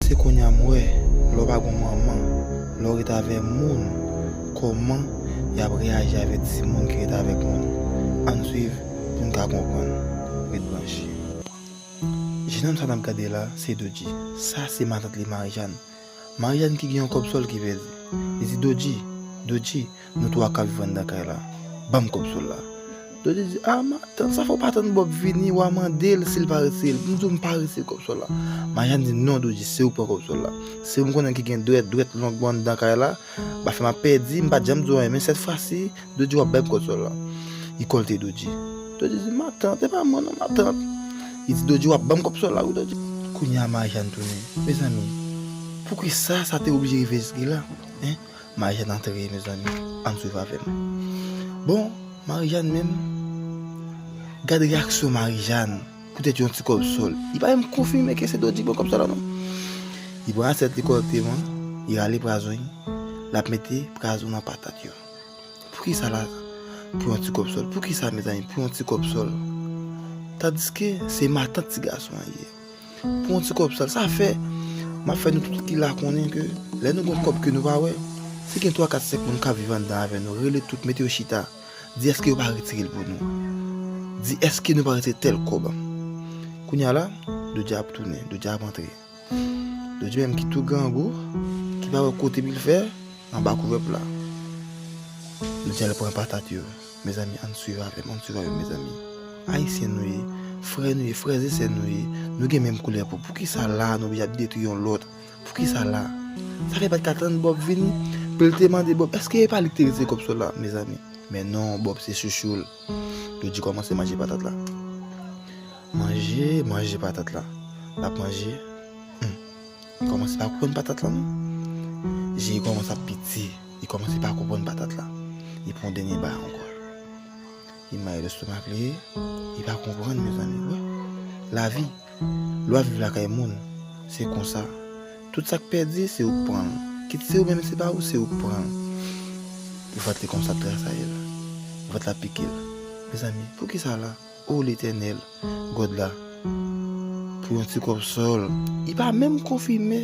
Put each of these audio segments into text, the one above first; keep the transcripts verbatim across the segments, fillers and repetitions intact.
Se kounye a m wè, lè w pa gen manman, lè w ret avè moun, kòman y ap reyaji avè timoun ki ret avèk moun. Ann swiv pou n ka konprann. Ret branche. Jenòm sa n ap gade la, se Dodji. Sa se matant li Marijàn. Marijàn ki gen yon kòb sòl ki pèdi. Li di, Dodji, Dodji, nou twa k ap viv anndan kay la. Ban m kòb sòl la. Dodji di, a, matant, sa fè w pa tann Bòb vini, w a mande l si l pa retire l. M di w m pa retire kòb sòl la. Marijàn di, non, Dodji, se ou k pran kòb sòl la. Se ou m konnen ki gen dwèt, dwèt long mwen anndan kay la. Afè m ap pèdi, m pa t janm di w anyen, men sèt fwa si, Dodji w ap bay m kòb sòl la. Li kòlte Dodji. Dodji di, matant, e pa mwen non, matant. Li di, Dodji w ap ban m kòb sòl la, wi, Dodji. Kounye a Marijàn tounen. Mezanmi, poukisa sa te oblije rive jiske la? Hein? Marijàn antre, mezanmi. Ann swiv avè m. Bon, Marijàn menm, gad reyaksyon Marijàn. Poutèt yon ti kòb sòl. Li pa menm konfime ke se Dodji k pran kòb sòl la, non. Li pran asyèt li kòrèkteman, li rale pwazon, l ap mete pwazon nan patat yo. Poukisa la? Pou yon ti kòb sòl. Poukisa, mezanmi? Pou yon ti kòb sòl. Tandiske se matant ti gason an ye. Pou yon ti kòb sòl. Sa fè, m ap fè nou tout ki la konnen ke lè nou gen yon kòb ke nou pa wè, si gen twa, kat, senk moun k ap viv anndan avè nou, rele tout, mete yo chita. Di èske yo pa retire l pou nou. Di èske nou pa retire tèl kòb. Kounye a la, Dodji ap tounen, Dodji ap antre. Dodji menm ki tou grangou, ki pa wè kote pou l fè, anba kouvèp la. Dodji al pran patat yo. Mezanmi, ann swiv avè m, ann swiv avè m, mezanmi. Ayisyen nou ye, frè nou ye, frè e sè nou ye, nou gen menm koulè po. Poukisa la, nou oblije ap detwi yon lòt? Poukisa la? Sa fè pa t ka tann Bòb vini, pou l te mande Bòb, èske e pa li ki te retire kòb sòl la, mezanmi? Men non, Bòb se chouchou l. Dodji kòmanse manje patat la. Manje, manje patat la. L ap manje. Hmm. Li kòmanse pa konprann patat la, non. Je li kòmanse ap piti. Li kòmanse pa konprann patat la. Li pran yon dènye bay ankò. Li mare lestomak li. Li pa konprann, mezanmi. Wè. Lavi. Lè w ap viv lakay moun, se konsa. Tout sa k pèdi, se ou k pran l. Kit se ou menm, se pa ou, se ou k pran l. Ou vant li kòmanse ap trasaye l. Ou vant la pike l. Mezanmi, poukisa la? O Letènèl, God la, pou yon ti kòb sòl, li pa menm konfime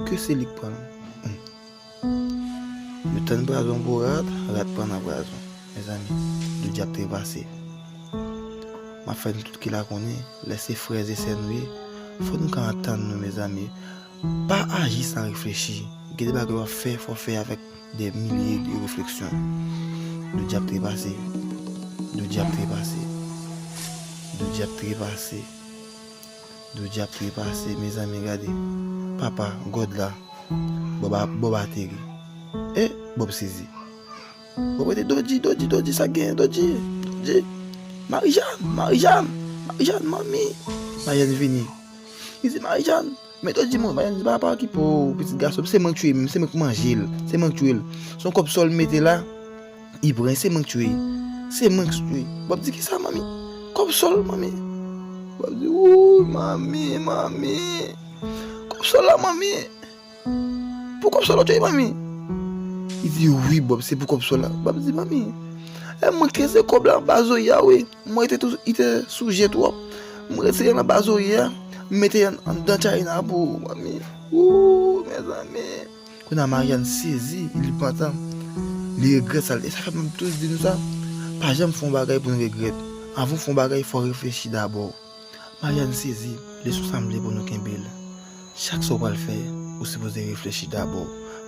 ke se li k pran l. Hmm. Yo tann pwazon pou rat, rat pran nan pwazon. Mezanmi, Dodji ap trepase. M ap fè nou tout ki la konnen, lè se frè e sè nou ye, fò nou ka antann nou, mezanmi. Pa aji san reflechi. Gen de bagay w ap fè, fò w fè avèk dè milye de refleksyon. Dodji ap trepase. Dodji ap trepase. Dodji ap trepase. Dodji ap trepase, mezanmi, gade. Papa, God la. Bòb a, Bòb ateri. E, Bòb sezi. Bòb rete, Dodji, Dodji, Dodji, sa k genyen, Dodji, Dodji. Marijàn, Marijàn, Marijàn, manmi. Marijàn vini. Li di, Marijàn, men Dodji mouri. Marijàn di, papa, okipe w, pitit gason m, se mwen k tiye m, se mwen k manje l, se mwen k tiye l. Se yon kòb sòl m mete la, li pran, se mwen k tiye. Se mwen k tiye. Bòb di, kisa, manmi? Kòb sòl, manmi. Bòb di, wouy, manmi, manmi. Kòb sòl la, manmi. Pou kòb sòl la w te ye, manmi? Li di, wi, Bòb, se pou kòb sòl la. Bòb di, manmi, e mwen k kase kòb la anba zoya, wi. Mwen te tou, li te sou je twòp. Mwen retire l anba zoya, m mete l anndan chayna pou ou, manmi. Wou, mezanmi. Kounye a Marijàn sezi, li pantan. Li regrèt sa l te. E sa fè m ap toujou di nou sa, pa janm fè yon bagay pou n regrèt. Anvan w fè yon bagay, fò w reflechi dabò. Marijàn sezi, leson sa m vle pou nou kenbe l. Chak sa w pral fè, ou sipoze reflechi dabò.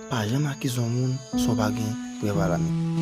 Pa janm akize yon moun san w pa gen prèv alamen.